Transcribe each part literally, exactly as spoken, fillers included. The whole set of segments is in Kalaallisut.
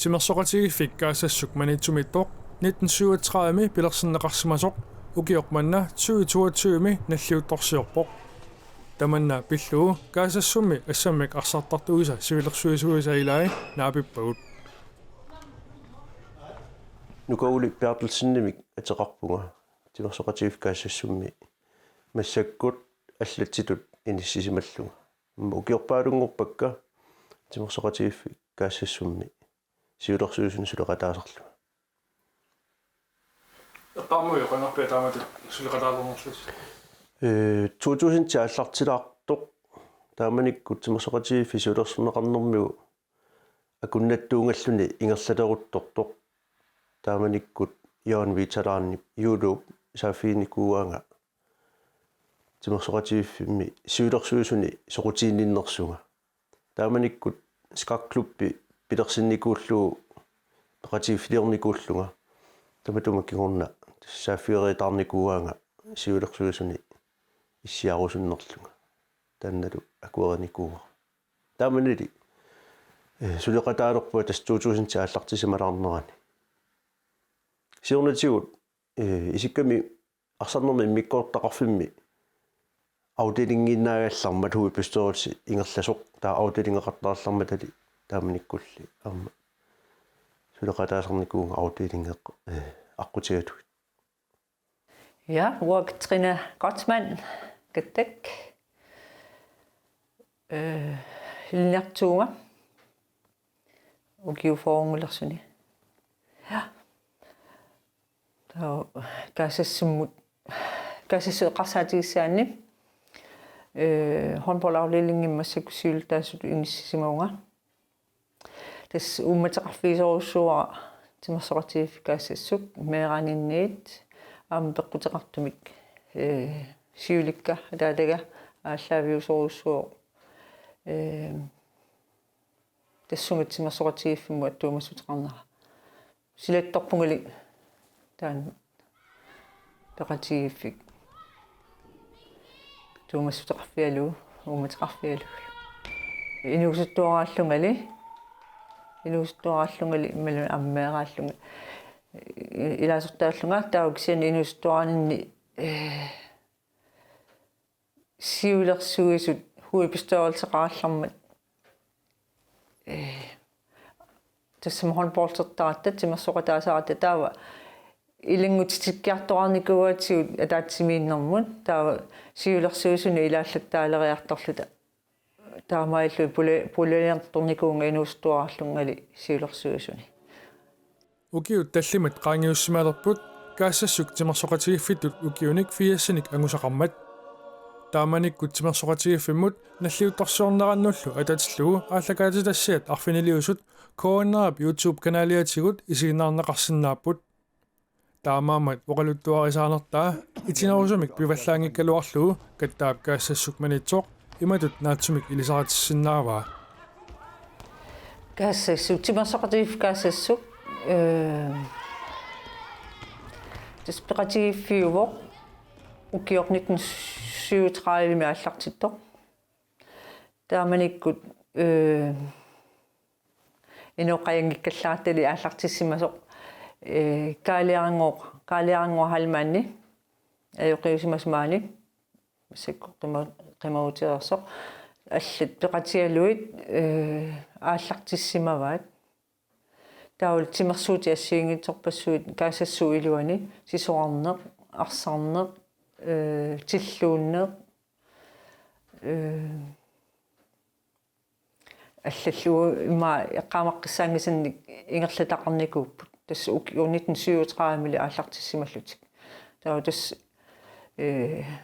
Timersoqatigiiffik Kaassassuk Maniitsumiittoq nitten syvogtredive pilersinneqarsimasoq ukioq manna tyve toogtyve nalliuttorsiorpoq. Tamanna pillugu Kaassassummi assammik arsartartuisa sivilersuisuisa ilai naapippagut. Nuka Ole Berthelsenimik ateqarpunga, Timersoqatigiiffik Kaassassummi massakkut allatsitut inissisimallunga. Aamma ukiorpaalunngorpakka Timersoqatigiiffik Kaassassummi siulersuisuni suleqataasarlunga. Eqqaamavit qangarpia taamatut suleqataalernerlusi? Ee, to tusind aallartilaartoq, taamanikkut Timersoqatigiiffik siulersorneqarnermigut akunnattuungalluni ingerlaleruttortoq. Taamanikkut Jørgen Vitalaanik Juuluup saaffiginikuuaanga Timersoqatigiiffimmi siulersuisuni soqutiginninnersunga. Taamanikkut skakklubbi pilersinnikuullugu peqatigiiffiliornikuullunga. Tamatuma kingorna saaffigereertarnikuuaanga siulersuisuni issiarusunnerlunga. Taannalu akuerinikuuara. Taamanili, eh, suleqataalerpunga tassa to tusind aallartissimalaarnerani. Siornatigut, eh, isikkami arsarnermi immikkoortaqarfimmi afdelingiinnaagallarmat hovedbestyrelse ingerlasoq, taava afdelingeqartarallarmatali taamanikkulli aamma suleqataasarnikuuvunga afdelingi, eh, aqqutigalugit. Ja, uanga Katrine Gottmann, Katak. Øh, ilinniartuuvunga ukiut fyrrengulersuni. Ja. Taava Kaassassummut, Kaassassup eqqarsaatigissaanni, øh, håndboldafdelingimi massakkut siulittaasutut inissisimavunga. Tassa uummateqarfigisorujussuuara Timersoqatigiiffik Kaassassuk meeraaninniit aamma peqquteqartumik, ee, siulikka ataataga aallaaviusorujussuuvoq, ee, tassunga timersoqatigiiffimmut attuumassuteqarnera. Silattorpungali taanna peqatigiiffik attuumassuteqarfigalugu, uummateqarfigalugu. Inuusuttuaraallungali, inuusuttuaraallungali imaluunniit aamma meeraallunga. I-, ilaasortaallunga taava kisianni inuusuttuaraaninni, ee, siulersuisut hovedbestyrelseqarallarmat, ee, tassami håndboldertaratta, timersoqataasaratta, taava ilanngutikkiartoraarnikuugatsigu ataatsimiinnermut, taava siulersuisuni ilaallattaaleriartorluta. Taamaalilluni pule-, puljanertornikuuvunga inuusuttuaraallungali siulersuisuni. Ukiut tallimat qaangiussimalerput Kaassassuk timersoqatigiiffittut ukiunik firsinik angusaqarmat. Taamanikkut timersoqatigiiffimmut nalliuttorsiornerannullu atatillugu aallakaatitassiat arfiniliusut K N R-ip YouTube-kanaaliatigut isiginnaarneqarsinnaapput. Taamaammat oqaluttuarisaanertaa itinerusumik pivallaanngikkaluarlugu Kattaap Kaassassuk Maniitsoq imatut naatsumik ilisaritissinnaavaa. Kaassassuk, timersoqatigiiffik Kaassassuk, øh, tassa peqatigiiffiuvoq ukioq nitten syvogtredive aallartittoq. Taamanikkut, øh, inooqqajanngikkallartali aallartissimasoq, øh, Kaaliarannguaq, Kaaliarannguaq Heilmanni ajoqiusimasoq maani, massakkut qima-, qimagutereersoq, allat peqatigalugit, øh, aallartissimavaat. Taavalu timersuutit assigiinngitsorpassuit Kaassassut iluani, sisorarneq, arsarneq, øh, tilluunneq, øh, allallu immaqa eqqaamaqqissaanngisannik ingerlataqarnikuupput. Tassa ukiut nitten syvogtredive aallartissimallutik. Taava tassa, øh,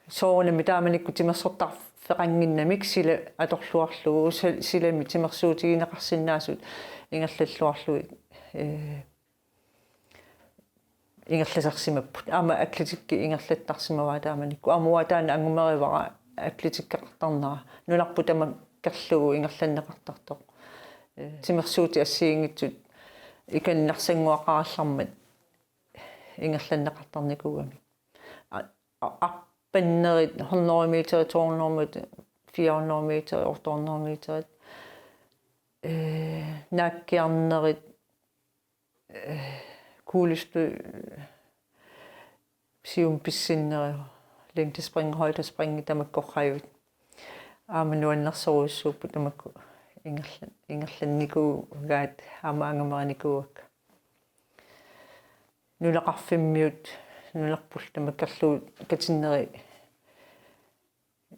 soorunami taamanikkut timersortarfeqannginnamik sila atorluarlugu, sil-, silami timersuutigineqarsinnaasut ingerlalluarlugit, øh, ingerlasarsimapput. Aamma atletikki ingerlattarsimavaa taamanikkut. Aamma uanga taanna angumerivara atletikkeqartarnera. Nunarput tamakkerlugu ingerlanneqartartoq. Øh, timersuutit assigiinngitsut ikannarsannguaqarallarmat ingerlanneqartarnikuugamik. A-, a-, arpannerit hundrede meter, to hundrede meter, fire hundrede meter, otte hundrede meter. Eh, naakkiarnerit, eh, kuulillu siumut pissinnerit, længdespring, højdespring tamakku oqarput. Aamma nuannersorujussuupput tamakku ingerla-, ingerlannikuugaat aamma angamerinikuuakka. Nunaqarfimmiut, nunarput tamakkerlugu katinneri,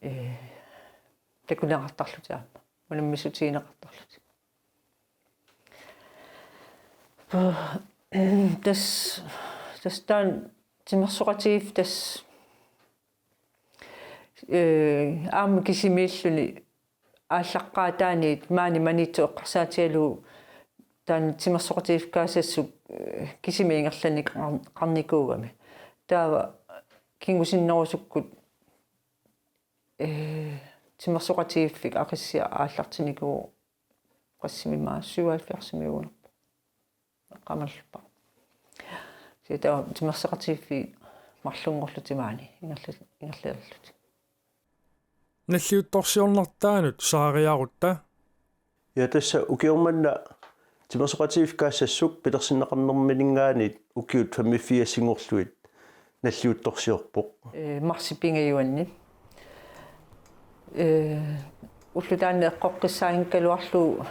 eh, takuneqartarlutik aamma. Unammissutigineqartarlutik. Tassa, tassa taanna timersoqatigiiffik tassa, eh, aamma kisimiilluni aallaqqaataaniit maani Maniitsup eqqarsaatigalugu taanna timersoqatigiiffik Kaasassup, eh, kisimi ingerlanneqar-, qarnikuugami. Taava kingusinnerusukkut, eh, timersoqatigiiffik Aqissiaq aallartinnikuuvoq qassimi, immaqa syvoghalvfjerdsimiuunerpoq. Eqqaamalluarpara. Kisianni taava timersoqatigiiffiit marlunngorlutik maani ingerla-, ingerlalerlutik. Nalliuttorsiornertaanut saariarutta. Ja, tassa ukioq manna timersoqatigiiffik Kaasassup pilersinneqarnerminngaanniit ukiut femogfirsinngorlugit nalliuttorsiorpoq. Eh, marsip pingajuanni. Eh, ulloq taanna eqqoqqissaanngikkaluarlugu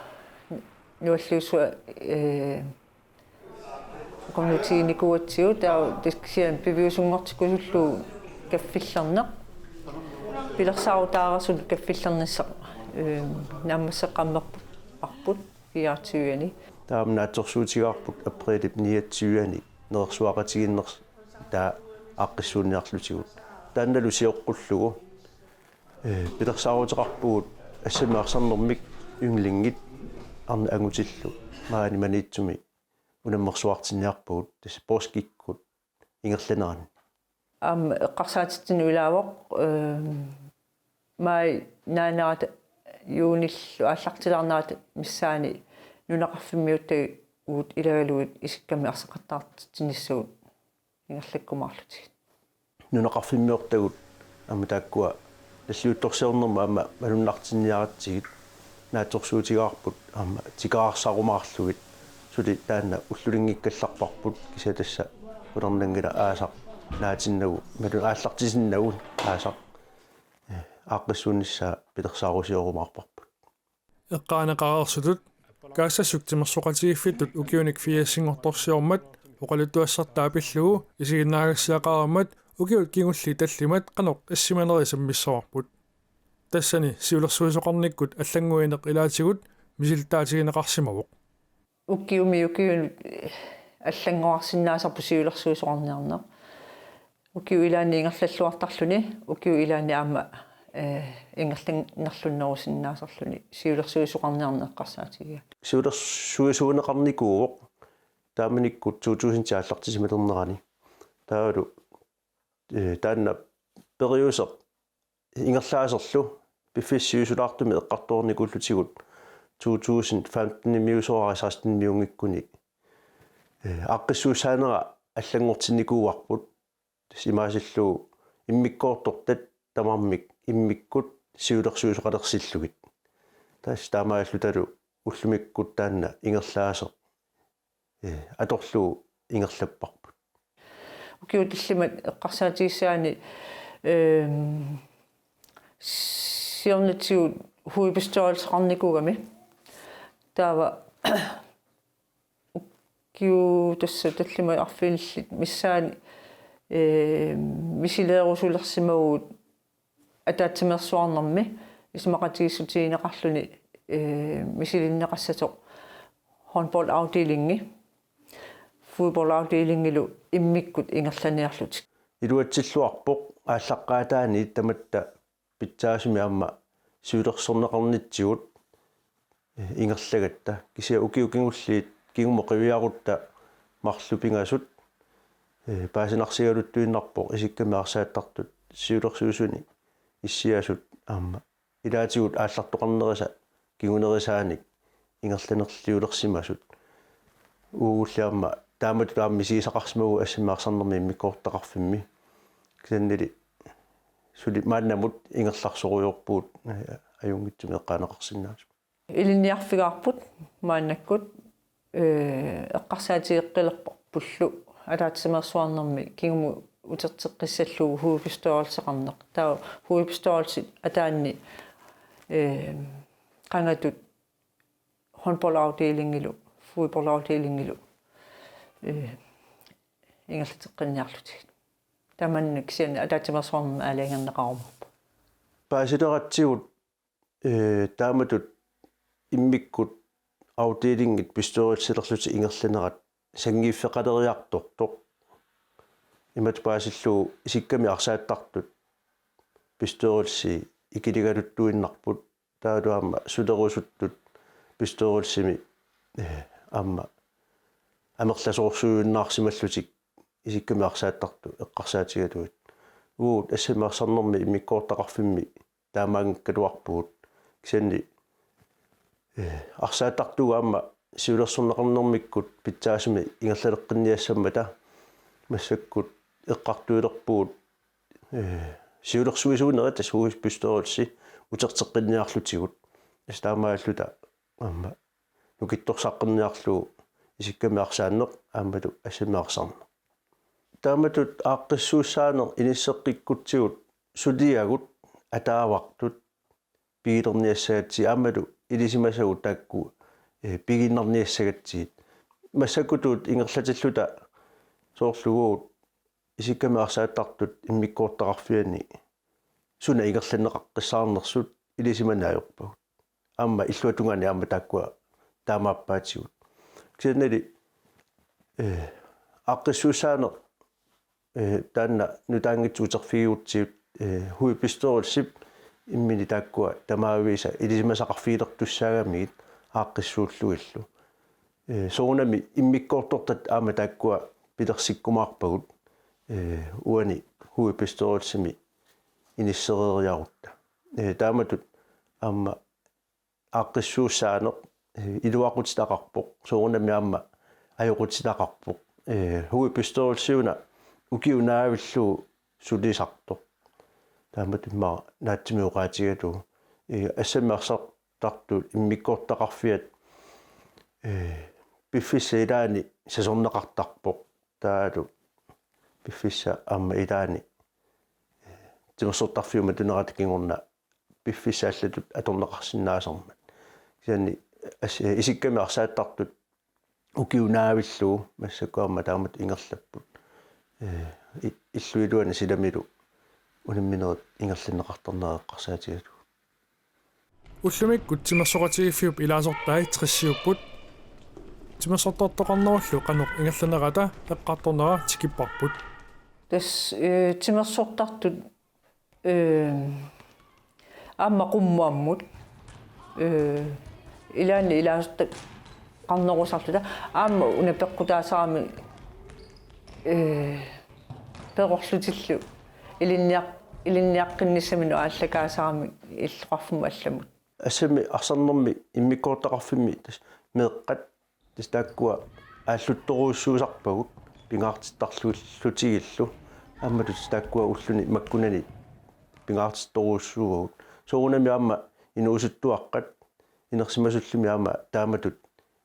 nualliussua, eh, ukunnutinikuuatsigu, taava tassa kisianni piviusunngortikkusullugu kaffillerneq. Pilersaarutaarasut kaffillernissaq, eh, naammasseqqammerparput fireogtyve-ani. Taava naatsorsuutigaarput aprilip niogtyve-ani nerersuaqatigiinnersoq taava aaqqissuunniarlutigu. Taannalu sioqqullugu, eh, pilersaaruteqarpugut assammik arsarnermik ynglingit arnat angutillu maani Maniitsumi unammersuartinniarpugut tassa poorskikkut ingerlaneranni. Aamma eqqarsaatitsineq ilaavoq, eh, maajip naanerata juunillu aallartilaarnerata missaani nunaqarfimmiuttagut ilagalugit isikkamik erseqqattaartitsinissagut ingerlakkumaarlutigit. Nunaqarfimmiortagut aamma taakkua nalliuttorsiornermut aamma malunnartinniaratsigit naatsorsuutigaarput aamma tikeraarsarumaarlugit, suli taanna ullulinngikkallarparput, kisianni tassa qularnanngilaq aasaq naatinnagu, malu-, aallartisinnagu aasaq, eh, aaqqissuunnissaa pilersaarusiorumaarparput. Eqqaaneqareersutut Kaasassup timersoqatigiiffittut ukiunik firsinngortorsiormat oqaluttuassartaa pillugu isiginnaagassiaqareermat ukiut kingulliit tallimat qanoq assimanerit sammissavarput. Tassani siulersuisoqarnikkut allannguineq ilaatigut misilittaatigineqarsimavoq. Ukiumi ukiuni allanngoqarsinnaasarpoq siulersuisoqarniarneq. Ukiup ilaani ingerlalluartarluni, ukiup ilaani aamma, eh, ingerlannerlunnerusinnaasarluni siulersuisoqarniarneq eqqarsaatigiga. Siulersuisuuneqarnikuuvoq taamanikkut to tusind aallartisimalernerani. Taavalu, eh, taanna periuseq ingerlaaserlu piffissaq sivisulaartumik eqqartoreernikuullutigu to tusind femten-imiusoraara seksten-imiunngikkuni, eh, aaqqissuussaanera allanngortinnikuuarput. Tassa imaasillugu immikkoortortat tamarmik immikkut siulersuisoqalersillugit. Tassa taamaallutalu ullumikkut taanna ingerlaaseq, eh, atorlugu ingerlapparput. Ukiut tallimat eqqarsaatigissagaanni, ehm, siornatigut hovedbestyrelseqarnikuugami. Taava ukiut tassa tallimat arfinillit missaanni, ehm, misileerusulersimavugut ataatsimeersuarnermi isumaqatigiissutigineqarluni, eh, misilinneqassasoq håndboldafdelingi, fodboldafdelingilu immikkut ingerlaniarlutik. Iluatsilluarpoq aallaqqaataaniit tamatta pitsaasumik aamma siulersorneqarnitsigut, eh, ingerlagatta. Kisianni ukiut kingulliit kingumut qiviarutta marluk pingasut, eh, paasinarsigaluttuinnarpoq isikkamik arsaattartut siulersuisuni issiasut aamma ilaatigut aallartoqarnerisa kingunerisaanik ingerlanerliulersimasut. Uagulli aamma taamatut aamma misigisaqarsimavugut assammik arsarnermi immikkoortortaqarfimmi. Kisiannili suli maannamut ingerlarsorujoorpugut, eh, ajunngitsumik eqqaaneqarsinnaasut. Ilinniarfigaarput maannakkut, ee, eqqarsaatigeqqilerparpullu ataatsimeersuarnermi kingumut uterteqqissallugu hovedbestyrelseqarneq. Taava hovedbestyrelsi ataanni, ee, qangatut håndboldafdelingilu, fodboldafdelingilu, ee, ingerlateqqinniarlutigit. Tamanna kisianni ataatsimeersuarnermi aalajangerneqarumaarpoq. Paasileratsigu, ee, taamatut immikkut afdelingit bestyrelsilerlutik ingerlanerat sanngiiffeqaleriartortoq. Imatut paasillugu isikkami arsaattartut bestyrelsi ikiligaluttuinnarput. Taavalu aamma sulerusuttut bestyrelsimi, ee, aamma amerlasoorsuujunnaarsimallutik isikkami arsaattartut eqqarsaatigalugit. Uagut assammi arsarnermi immikkoortaqarfimmi taamaanngikkaluarpugut. Kisianni, ee, arsaattartugut aamma siulersorneqarnermikkut pitsaasumik ingerlaleqqinniassammata massakkut eqqartuilerpugut, ee, siulersuisuunerit tassa hovedbestyrelsi uterteqqinniarlutigu. Tassa taamaalluta aamma nukittorsaqqinniarlugu isikkami arsaanneq aammalu assammi arsarneq. Taamatut aaqqissuussaaneq inisseqqikkutsigu suliagut ataavartut pigilerniassagatsigit aammalu ilisimasagut taakku, ee, pigiinnarniassagatsigit. Massakkutut ingerlatilluta soorlu uagut isikkami arsaattartut immikkoortaqarfianni suna ingerlanneqaqqissaarnersut ilisimaneq ajorpagut. Aamma illuatungaani aamma taakkua taamaappaatigut. Kisiannili, ee, aaqqissuussaaneq, ee, taanna nutaanngitsoq uterfigigutsigu, ee, hovedbestyrelsip imminni taakkua tamaavisa ilisimasaqarfigilertussaagamigit aaqqissuullugillu. Ee, soorunami immikkoortortat aamma taakkua pilersikkumaarpagut, ee, uani hovedbestyrelsimi inissereeriarutta. Ee, taamatut aamma aaqqissuussaaneq, ee, iluaqutitaqarpoq, soorunami aamma ajoqutitaqarpoq. Ee, hovedbestyrelsi una ukiup naavillugu sulisartoq. Taamatut immaqa naatsumik oqaatigalugu. Ee, assammi arsartartut immikkoortaqarfiat, ee, piffissap ilaani sasorneqartarpoq. Taavalu piffissap aamma ilaani, ee, timersortarfiup matunerata kingorna piffissap allatut atorneqarsinnaasarmat. Kisianni as-, ee, isikkami arsaattartut ukiup naavillugu massakkut aamma taamatut ingerlapput. Ee, i-, illup iluani silamilu unamminerit ingerlanneqartarnerat eqqarsaatigalugu. Ullumikkut timersoqatigiiffiup ilaasortai tressiupput. Timersortartoqarnerullu qanoq ingerlanerata eqqartornera tikipparput. Tassa, ee, timersortartut, ee, aamma qummuammut, ee, ilaanni ilaasortaqarnerusarluta aamma una peqqutaasarami, ee, perorlutillu ilinniaq-, ilinniaqqinnissaminut aallakaasaramik illoqarfimmut allamut. Assammi arsarnermi immikkoortaqarfimmi tassa meeqqat tassa taakkua aalluttorujussuusarpagut pingaartittarlutigillu aammalu tassa taakkua ulluni makkunani pingaartittorujussuuvagut. Soorunami aamma inuusuttuaqqat inersimasullumi aamma taamatut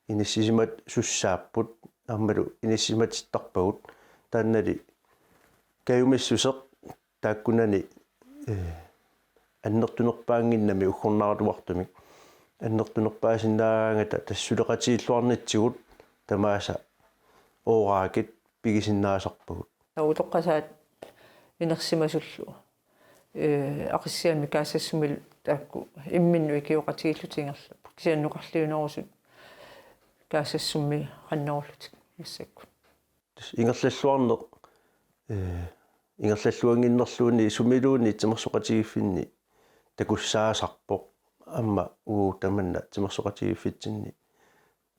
inissisimat sussaapput aammalu inissisimatittarpagut taannali kajumissuseq taakkunani, ee, annertunerpaannginnami uggornaraluartumik. Annertunerpaasinnaagaangata tassa suleqatigiilluarnitsigut tamaasa ooraakit pigisinnaasarpagut. Utoqqasaat inersimasullu, ee, Aqissiami Kaasassumilu taakku imminnut ikioqatigiillutik ingerlapput. Kisianni nukarliunerusut Kaasassummik qannerullutik massakkut. Tassa ingerlalluarneq, ee, ingerlalluannginnerluunniit sumiluunniit timersoqatigiiffinni takussaasarpoq aamma uagut tamanna timersoqatigiiffitsinni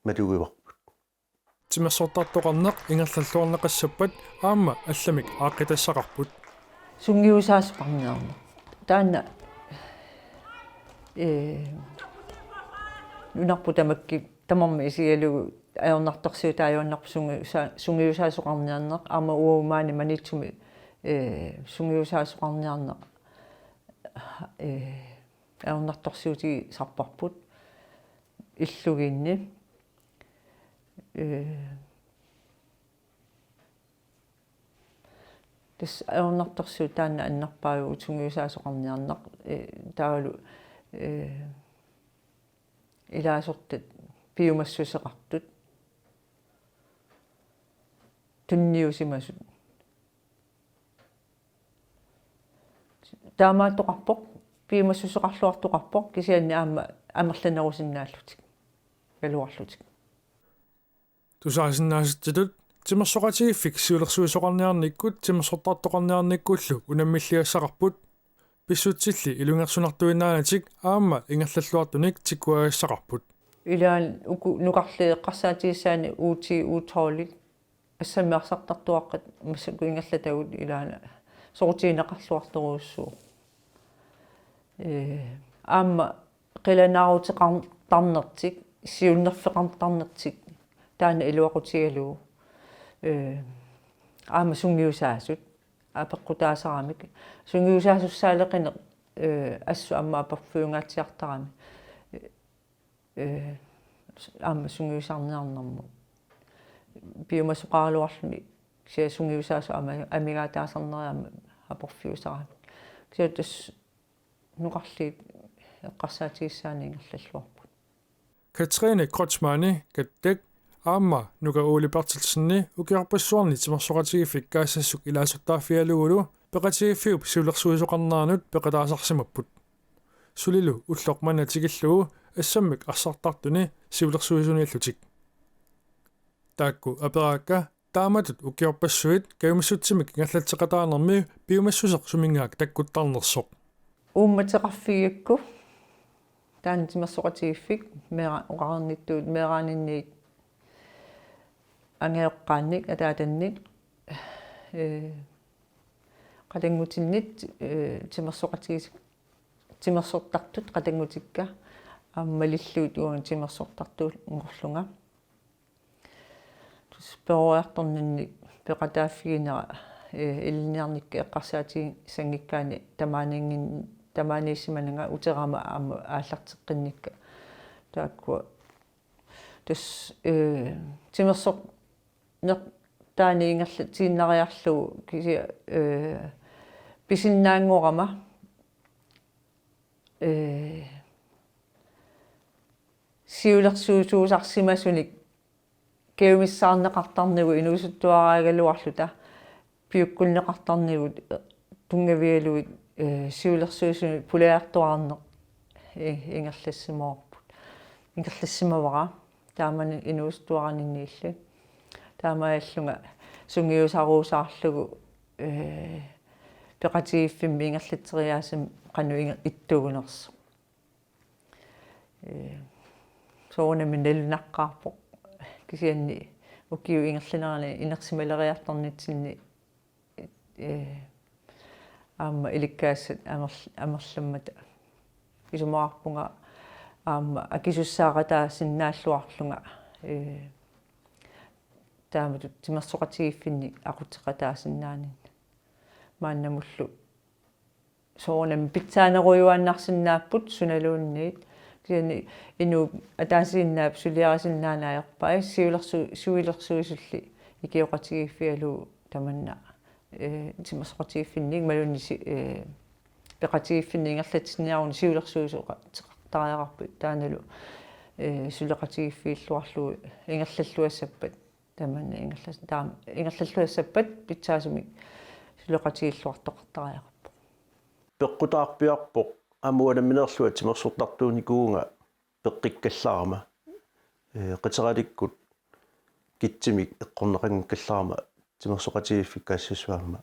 malugivarput. Timersortartoqarneq ingerlalluarneqassappat aamma allamik aaqqitassaqarput. Sungiusaasoqarniarneq. Taanna, ee, nunarput tamakku tamarmik isigalugu ajornartorsiutaa ajunnarpoq sungiusa-, sungiusaasoqarniarneq aamma uagut maani Maniitsumi, ee, sungiusaasoqarniarneq, ee, ajornartorsiutigisarparput. illugiinni. Ee, tassa ajornartorsiut taanna annerpaajuvoq, sungiusaasoqarniarneq, ee, taavalu, ee, ilaasortat piumassuseqartut tunniusimasut. Taamaattoqarpoq, piumassuseqarluartoqarpoq, kisianni aamma amerlanerusinnaallutik, galuarlutik. Tusaasinnaasatsitut timersoqatigiiffik siulersuisoqarniarnikkut timersortartoqarniarnikkullu unammilligassaqarput. Pissutsilli ilungersunartuinnaanatik aamma ingerlalluartunik tikkuagassaqarput. Ilaanni uku nukarliit eqqarsaatigissaanni U ti, U tolv-it assammik arsartartuaqqat massakkut ingerlatagut, ilaanni soqutigineqarluartorujussuuvoq. Ee, aamma qilanaaruteqartarnertik, siunnerfeqartarnertik taanna iluaqutigalugu. Ee, aamma sungiusaasut apeqqutaasaramik. Sungiusaasussaaleqineq, ee, assut aamma aporfiungaatsiartarami. Ee, aamma sungiusarniarnermut. Piumasoqaraluarluni kisianni sungiusaasoq aamma amigaataasarneri aamma aporfiusaramik. Kisianni tassa nukarliit eqqarsaatigissaanni ingerlalluarput. Katrine Kreutzmanni, Kattek, aamma Nuka Ole Berthelsenni ukiorpassuarni timersoqatigiiffik kaassassuk ilaasortaaffigalugulu peqatigiiffiup siulersuisoqarneranut peqataasarsimapput. Sulilu ulloq manna tikillugu assammik arsartartuni siulersuisuniillutik. Taakku aperaakka taamatut ukiorpassuit kajumissutsimik ingerlatseqataanermi piumassuseq suminngaak takkuttarnersoq. Uummateqarfigigakku taanna timersoqatigiiffik meera-, oqarnittut meeraaninniit angajoqqaannik, ataatannik, ee, qatanngutinnit, ee, timersoqatigiis-, timersortartut qatanngutikka aamma malillugit uanga timersortartunngorlunga. Tassa peroriartorninni peqataaffiginera, ee, ilinniarnikka eqqarsaatigissanngikkaanni tamaaniinngin-, tamaaniissimananga uterama aamma aallarteqqinnikka. Taakkua tassa, ee, timersornertaanik ingerlatiinnariarlugu kisianni, ee, pisinnaanngorama, ee, siulersuisuusarsimasunik kajumissaarneqartarnigut inuusuttuaraagaluarluta piukkunneqartarnigut tunngavigalugit, ee, siulersuisuni pulajartuaarneq i-, ingerlassimavarput. Ingerlassimavara taamani inuusuttuaraninniilli. Taamaallunga sungiusaruusaarlugu, ee, peqatigiiffimmi ingerlatseriaaseq qanoq inger-, ittuunersoq. Ee, soorunami nalunaqqaarpoq. Kisianni ukiup ingerlanerani inersimaleriartornitsinni, ee, aamma ilikkagassat amerl-, amerlammata. Isumaqarpunga aamma akisussaaqataasinnaalluarlunga, ee, taamatut timersoqatigiiffinnik aqutseqataasinnaaninni. Maannamullu soorunami pitsaanerujuaannarsinnaapput sunaluunniit. Kisianni inuup ataasiinnaap suliarisinnaaneq ajorpai, siulersu-, siulersuisulli ikioqatigiiffigalugu tamanna, ee, timersoqatigiiffinnik imaluunniit si-, ee, peqatigiiffinnik ingerlatsiniaruni siulersuisoqartariaqarput taannalu, ee, suleqatigiiffiilluarlugu ingerlalluassappat. Tamanna ingerlas-, taam-, ingerlalluassappat pitsaasumik suleqatigiilluartoqartariaqarpoq. Peqqutaarpiarpoq aamma uanga nammineerlunga timersortartuunikuuvunga peqqikkallarama. Ee, qiteralikkut kitsimik eqqorneqanngikkallarama timersoqatigiiffik kaassassuarma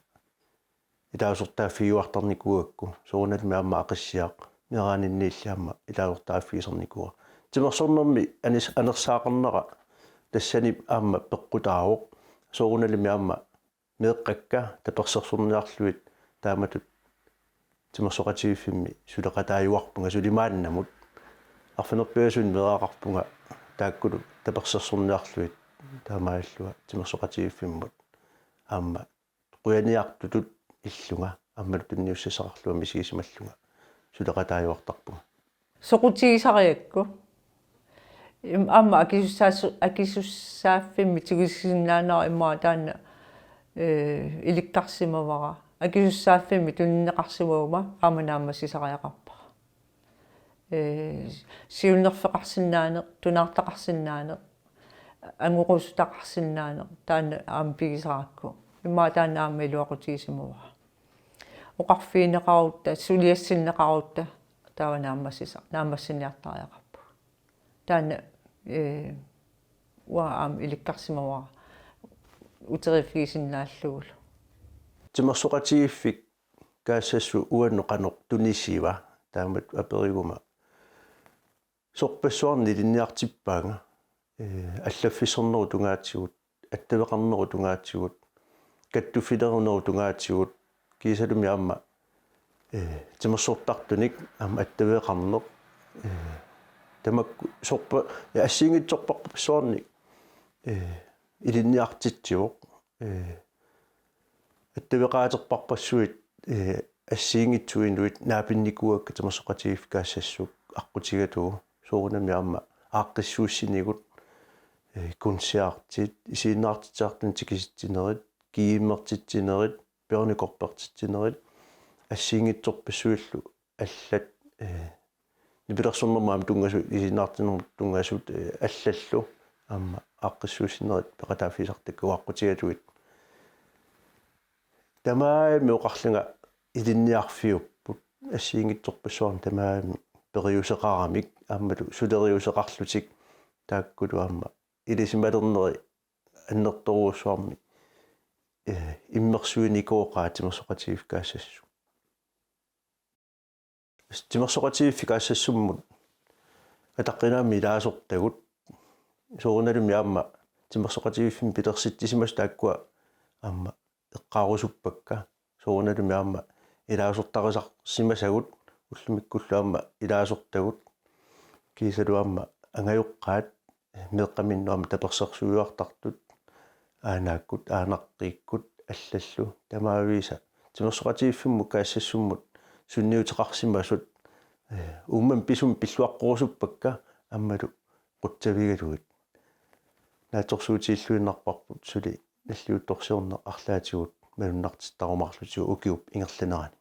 ilaasortaaffigiuartarnikuugakku, soorunalimi aamma Aqissiaq meeraaninniilli aamma ilaasortaaffigisarnikuuara. Timersornermi anis-, anersaaqarnera tassani aamma peqqutaavoq, soorunalimi aamma meeqqakka tapersersorniarlugit taamatut timersoqatigiiffimmi suleqataajuarpunga suli maannamut. Arfineq-pingasunut meeraqarpunga taakkulu tapersersorniarlugit taamaalillunga timersoqatigiiffimmut aamma qujaniartutut illunga aammalu tunniussassaqarlunga misigisimallunga suleqataajuartarpunga. Soqutigisarigakku. Im-, aamma akisussaassu-, akisussaaffimmi tigusisinnaanera immaqa taanna, ee, ilikkarsimavara. Akisussaaffimmik tunineqarsimaguma aamma naammassisariaqarpara. Ee, siunnerfeqarsinnaaneq, tunaartaqarsinnaaneq, angoruussutaqarsinnaaneq, taanna aamma pigisarakku. Immaqa taanna aamma iluaqutigisimavara. Oqarfigineqarutta, suliassinneqarutta, taava naammassisa-, naammassiniartariaqarpugut. Taanna, ee, uanga aamma ilikkarsimavara uteriiffigisinnaallugulu. Timersoqatigiiffik Kaassassut uannut qanoq tunisiva, taamatut aperiguma. Sorpassuarnik ilinniartippaanga, ee, allaffissornerup tungaatigut, attaveqarnerup tungaatigut, kattuffilerunerup tungaatigut, kiisalumi aamma, ee, timersortartunik aamma attaveqarneq, ee, tamakku sorpa-, ja, assigiinngitsorpassuarnik, ee, ilinniartitsivoq, ee, attaveqaaterparpassuit, ee, assigiinngitsuinuit naapinnikuuakka Timersoqatigiiffik Kaassassut aqqutigalugu, soorunami aamma aaqqissuussinigut, ee, koncertit, isiginnaartitsisartunut tikisitsinerit, GM-ertitsinerit, Bjørnekorpertitsinerit, assigiinngitsorpassuillu allat, ee, nipilersornermut aamma tunngasut, isiginnaartinnermut tunngasut, ee, allallu aamma aaqqissuussinerit peqataaffigisartakkagut aqqutigalugit. Tamarmik oqarlunga ilinniarfiupput, assigiinngitsorpassuarnik tamarmik periuseqaramik aammalu suleriuseqarlutik, taakkulu aamma ilisimalerneri annertoorujussuarmik, ee, immersuinikooqaat Timersoqatigiiffik Kaassassut. Timersoqatigiiffik Kaassassummut ataqqinaammik ilaasortagut, soorunalumi aamma timersoqatigiiffimmi pilersitsisimasut taakkua aamma eqqaarusuppakka, soorunalumi aamma ilaasortarisarsimasagut, ullumikkullu aamma ilaasortagut, kiisalu aamma angajoqqaat meeqqaminnut aamma tapersersuiartartut, aanaakkut, aanaqqiikkut allallu, tamaavisa Timersoqatigiiffimmut Kaassassummut sunniuteqarsimasut, ee, uummamik pisumik pilluaqqorusuppakka aammalu qutsavigalugit. Naatsorsuutigilluinnarparput suli nalliuttorsiorneq arlaatigut malunnartittarumaarlutigu ukiup ingerlanerani.